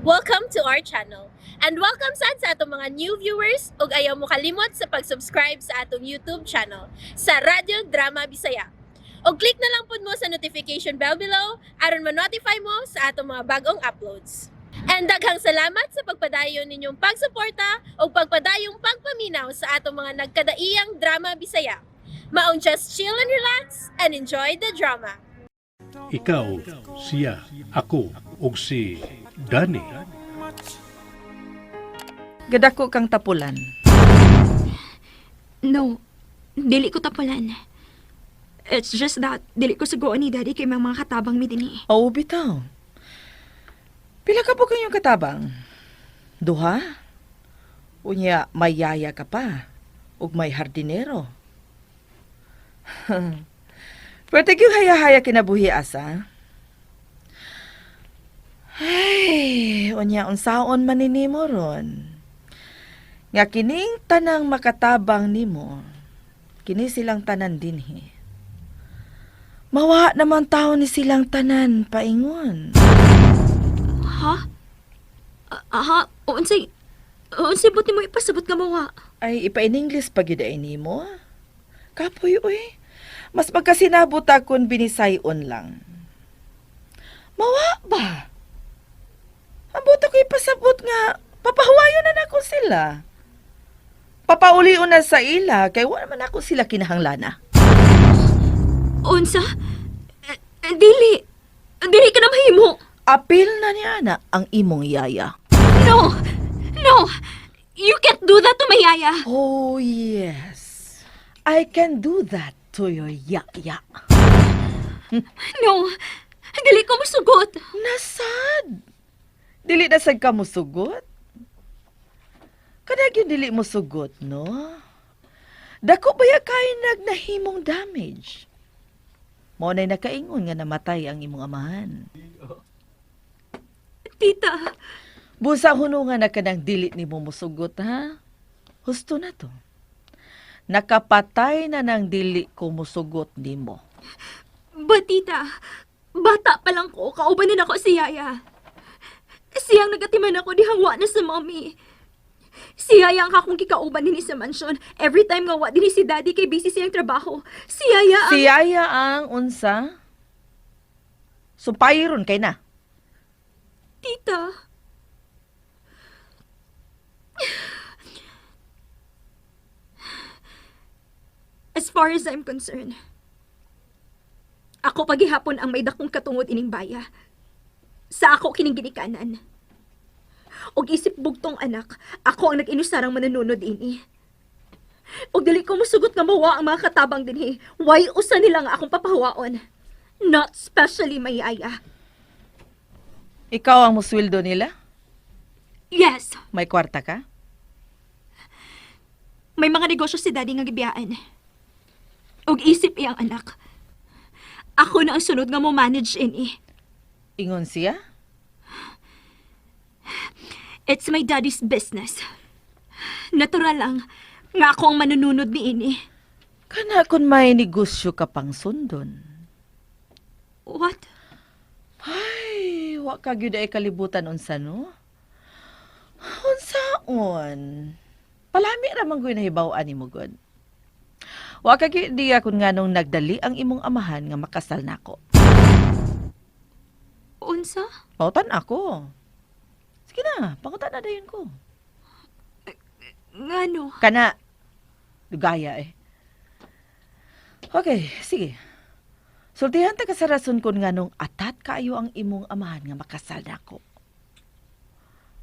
Welcome to our channel. And welcome sad sa atong mga new viewers ug ayaw mo kalimot sa pag-subscribe sa atong YouTube channel sa Radyo Drama Bisaya. Og click na lang pud mo sa notification bell below aron ma-notify mo sa atong mga bagong uploads. And daghang salamat sa pagpadayon ninyong pagsuporta ug pagpadayong pagpaminaw sa atong mga nagkadaiyang drama Bisaya. Maong just chill and relax and enjoy the drama. Ikaw, siya, ako, ug si Danny. Gadako kang tapulan. No, dili ko tapulan. It's just that, dili ko sugoon ni Daddy kay mga katabang mi dinhi. Oo, bitaw. Pila ka po kayong katabang? Duha? Unya, may yaya ka pa. Ug may hardinero. Pwede yung haya-haya kinabuhi asa. Ay, unya unsaon man ni nimo ron. Nga kining tanang makatabang nimo, kini silang tanan dinhi. Mawa naman tao ni silang tanan paingon. Ha? Ah, ha? Unsay buti mo ipasabot nga mawa? Ay, ipa-in English pa gyud ay nimo. Kapoy uy. Mas magkasinabot akon binisayon lang. Mawa ba? Ambot ako ipasabot nga papahuwayon na nako sila. Papaulion na sa ila kay wala man ako sila kinahanglana. Unsa? Eh, eh, dili. Dili ka na mahimo. Apil na niya na ang imong yaya. No. No. You can't do that to my yaya. Oh yes. I can do that to your yaya. No. Dili ko musugot. Nasad. Dili na sad ka musugot. Kanag yun dili mo sugot, no? Dako ba ya kay nagnahimong damage? Mao na'y nakaingon nga namatay ang imong amahan. Tita. Busa hunungan na kanang dili nimo musugot, ha? Husto na to. Nakapatay na ng dili ko musugot nimo. Ba, tita, bata pa lang ko, kauban din ako si Yaya. Siyang nagatiman ako, di hangwa na sa mommy. Si Yaya ang akong kikauban din sa mansyon. Every time nga wa din si daddy kay busy siyang trabaho. Si Yaya ang. Si Yaya ang unsa? Sumpayron kay na. Tita. As far as I'm concerned, ako pagihapon ang may dakong katungod ining baya. Sa ako kining ginikanan. Og isip bugtong anak, ako ang nag-inusarang mananunod ini. Og dili ko musugot nga mawa ang mga katabang dinhi. Why usa nila nga akong papahuwaon? Not specially my yaya. Ikaw ang musweldo nila? Yes, May kwarta ka? may mga negosyo si Daddy nga gibiyaan. Og isip iyang anak. Ako na ang sunod nga mo manage ini. Ingon siya? It's my daddy's business. Natural lang nga ako ang manununod ni ini. Kana kung may negosyo ka pang sundon. What? Ay, wa ka gyud ay kalibutan unsa no? Unsaon? Palami ra man gyud nahibaw-an nimo gud. Wa ka gyud diya kun nganong nagdali ang imong amahan nga makasal nako. Unsa? Pautan ako. Sige na, pangutan na dayon ko. Ngano? Kana lugaya eh. Okay, sige. Sultihan ta ka sa rason kun nganong atat kaayo ang imong amahan nga makasal nako.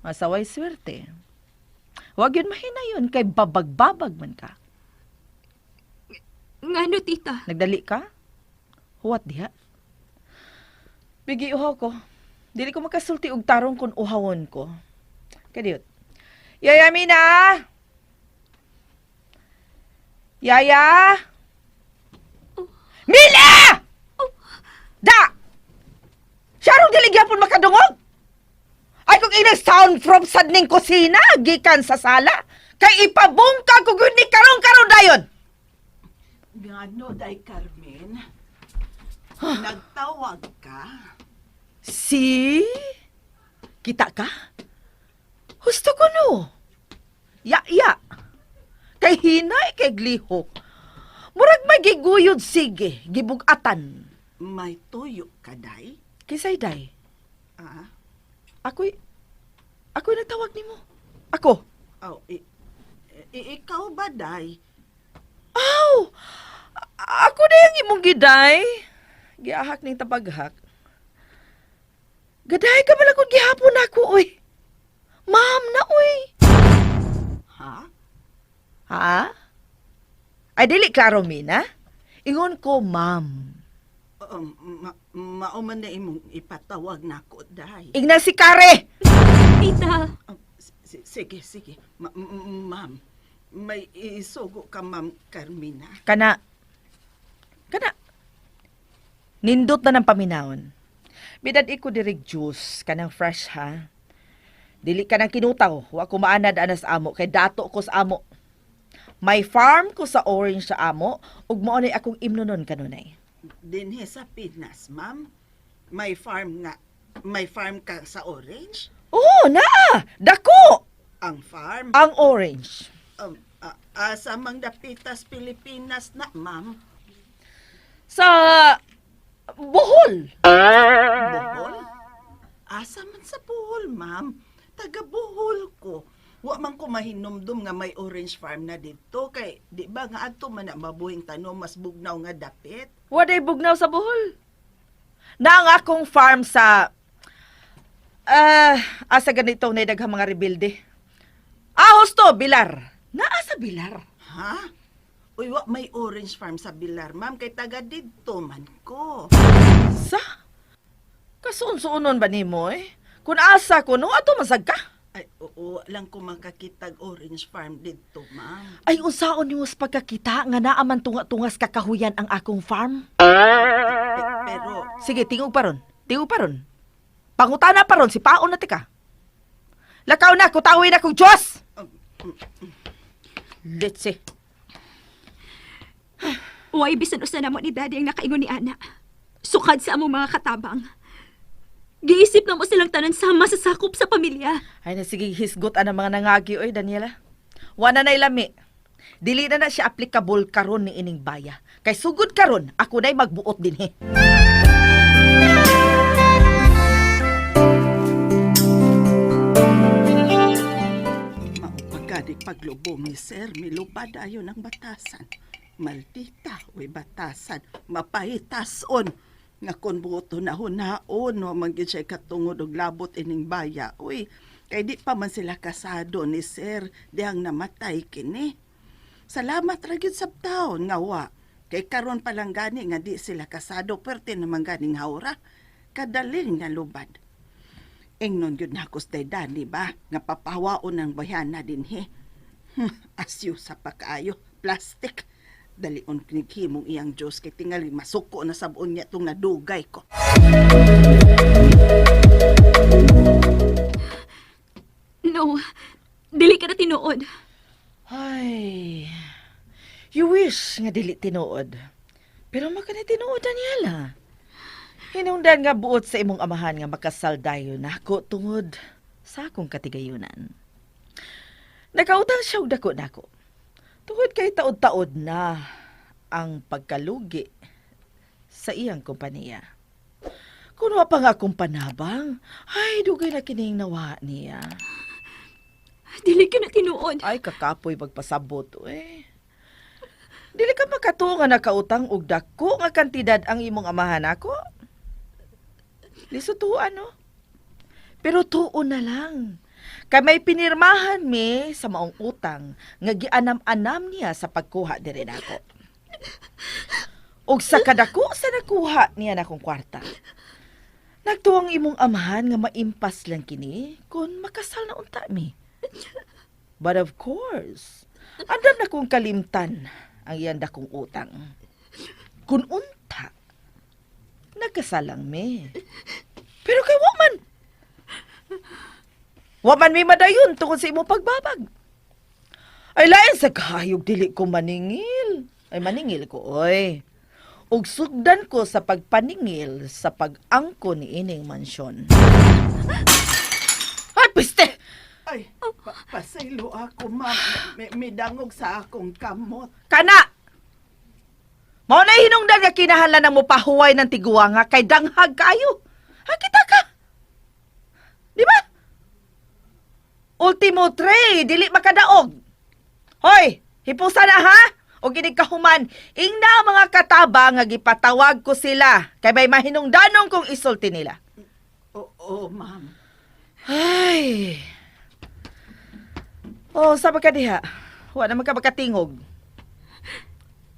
Masaway swerte. Wag yun mahina yun kay babagbabag man ka. Ngano, tita? Nagdali ka? Huwat diha. Bigi uhaw ko. Dili ko makasulti og tarong kun uhawon ko. Kadiyot. Yaya Mina! Yaya! Mila! Da! Siya dili gyapon makadungog! Ay kung ilang sound from sad ning kusina, gikan sa sala, kay ipabungka ko gyud ni karong-karong dayon! Ngano, Day Carmen? Nagtawag ka? Si? Kita ka? Husto ko no. Ya, ya. Kay hinay kay glihok. Murag magiguyod sige, gibugatan. May tuyo ka, day? Kisay day, Ah, ako'y, ako'y nagtawag nimo. Ako. aw, ikaw ba, day? Aw! Ako na yung imong giday. Giahak ning tabaghak. Gaday ka pala kung gihapon ako, oy. Ma'am na, oy. Ha? Ha? Ay, dili klaro, Mina. Ingon ko, ma'am. Mao man na imong ipatawag nako, day. Igna si Kare! Tita, Sige, sige. Ma'am, may isugo ka, Ma'am Carmina. Kana. Kana. Nindot na ng paminawon. Bidad iko dirig juice, kanang fresh ha. Dili ka nang kinutaw, wa ko maanad anas amo kay dato ko sa amo. May farm ko sa Orange sa amo ug mao ni akong imnonon kanunay. Dinhi sa Pinas, ma'am. May farm nga. May farm ka sa Orange? Oh, naa! Dako Ang farm? ang Orange. Asa mang dapitas Pilipinas na, ma'am. Sa Bohol. Bohol? Asa man sa Bohol, ma'am. Taga Bohol ko. Wa man ko mahinumdum nga may orange farm na dito kay di ba nga adto man na mabuhing tanom mas bugnaw nga dapit. Waday bugnaw sa Bohol. Na ang akong farm sa asa ganitong na daghang mga rebelde. Ah, husto, Bilar. Naa sa Bilar. Ha? Uy, wa may orange farm sa Bilar, ma'am, kay taga didto man ko. Sa? Kasuon-suonon ba nimo eh? Kung asa ko no, ato masag ka. Ay, oo, lang ko makakitag orange farm didto, ma'am. Ay, unsaon nimo sa pagkakita nga naa man tunga-tungas kakahuyan ang akong farm? Pero Sige, tingog pa ron. Tingog pa ron. Pangutana pa ron, si paon na tika. Lakaw na, kutawin na kong Diyos! Let's see. way bisan usa namo ni Daddy ang nakaingon ni Ana. Sukad sa among mga katabang. Giisip na mo silang tanan sama sa sakop sa pamilya. Ay, na sige, hisgot ang mga nangagi, oy, Daniela. Wala na ilami. Dili na na siya applicable karon ni ining baya. Kay sugod karon, ako na'y magbuot din he. Maupagani paglubong ni Sir, milupad ayon ang batasan. Maldita, uy batasan, mapahitason. Nga kon buoto na hunaon, no, man gyud siya katungod og labot ining baya. Uy, kay di pa man sila kasado ni Sir, dihang namatay kini. Salamat ra gyud sa taon nga wa. Kay karon pa lang gani nga di sila kasado, pwerte naman ganing hawra. Kadaling nga lubad. Ingnon gyud nako sa Dani ba nga papawaon ang bayana dinhi. Asyo sa pakaayo, plastic. Dalion kinighimong iyang Diyos kay tingali masuko na sabon niya tong nadugay ko. No, dili ka na tinuod. Ay, you wish nga dili tinuod. Pero maka ni tinuod, Daniela. Hinungdan nga buot sa imong amahan nga makasal dayon nako tungod sa akong katigayunan. Nakautang siya og dako nako. Tungod kay taod-taod na ang pagkalugi sa iyang kompanya. Kung wa pa nga akong panabang, ay dugay na kining nawa niya. Dili ka na tinuod. Ay, kakapoy magpasabot, eh. Dili ka makatuo nga nakautang og dako nga kantidad ang imong amahan ako. Liso tuo ano? Pero tuo na lang. Kay may pinirmahan mi sa maong utang nga gianam-anam niya sa pagkuha diri nako. Og sa kadako sa nakuha niya nakong kwarta. Nagtuwang imong amahan nga maimpas lang kini kung makasal na unta mi. But of course, andam na kong kalimtan ang iyang dakong utang. Kun unta, nagkasalang me. Pero kay woman, waman may madayon tungkol sa imong pagbabag. Ay lain sa kahayog dili ko maningil. Ay maningil ko, oy. Ug sugdan ko sa pagpaningil sa pag-angko ni ining mansyon. Pasaylo ako, ma'am. Midangog sa akong kamot. Kana! Mao na hinungdan nga kinahanglan na mo pahuway ng tiguang nga kay danghag kayo. Ha kita ka. Di ba? Ultimo tray, dili makadaog. Hoy, hipusa na ha. O ginig kahuman, ingna ang mga kataba nga gipatawag ko sila kay may mahinungdanong kong isulti nila. Oo, ma'am. Ay. Oh, sabi ka diha. Wa naman ka makatingog.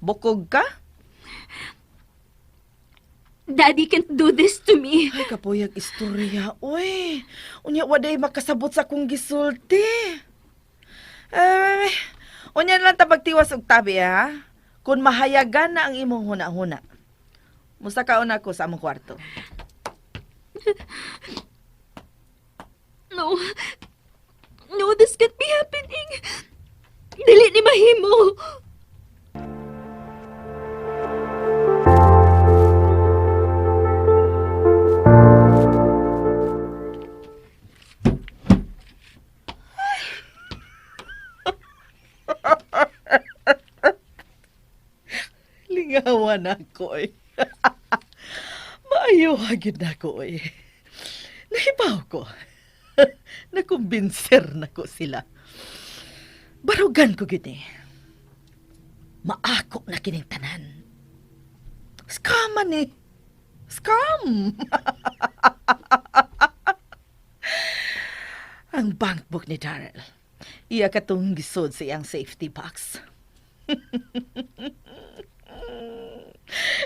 Bukog ka? Daddy can't do this to me. Ay, kapuyag istorya. Uy, unya waday makasabot sa akong gisulti. Eh, unya na lang ta pagtiwas og tabi ha. Kung mahayagan na ang imong huna-huna. Musta ka una ko sa among kwarto. No. No, this can't be happening. Dili ni mahimo. Lingawan ako eh. Maayo gyud na ako eh. Nahibaw ko. Nakumbinser na ko sila. Barugan ko gyud eh. Maako na kining tanan. Scam man eh. Scam! Ang bank book ni Daryl. Iya katong gisod sa iyang safety box.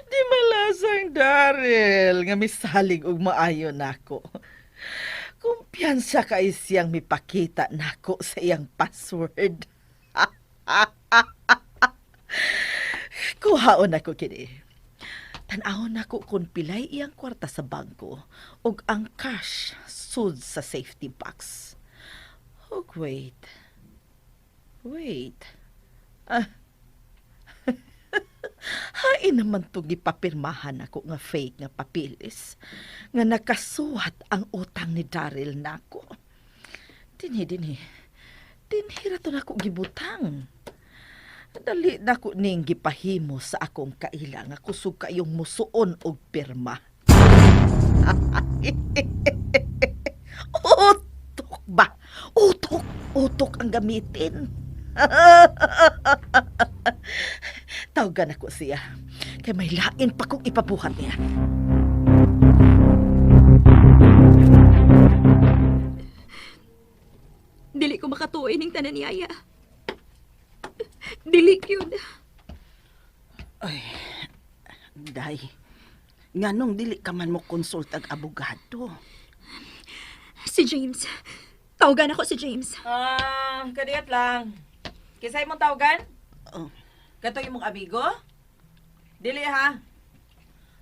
Di malasang Daryl nga misalig og maayo nako. Kumpiyansa kay siyang mipakita nako sa iyang password. Kuhaon nako kini. Tan-awon nako kung pilay iyang kwarta sa bangko ug ang cash sud sa safety box. Og wait. Wait. Ah, hain naman itong gipapirmahan ako nga fake nga papilis nga nakasuwat ang utang ni Daryl nako. Dinhi, dinhi. Dinhi ra to nako gibutang. Dali nako ning gipahimo sa akong kaila nga kusog kayong musuon og pirma. Utok ba? Utok, utok ang gamitin. Tawagan ako siya. Kay may lain pa kong ipabuhat niya. Dili ko makatuo ining tanan ni Aya. Dili yun. Ay, day. Nganong dili ka man mo consult ag abogado. Si James. Tawagan ako si James. Ah, kadiyat lang. Kisay mong tawagan? Oh, Kato imong amigo? Dili ha.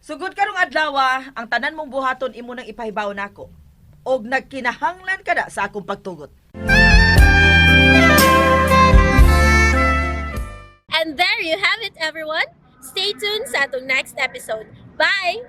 Sugod karong adlaw, ang tanan mong buhaton imo nang ipahibaw nako. Og nagkinahanglan ka na sa akong pagtugot. And there you have it, everyone. Stay tuned sa atong next episode. Bye!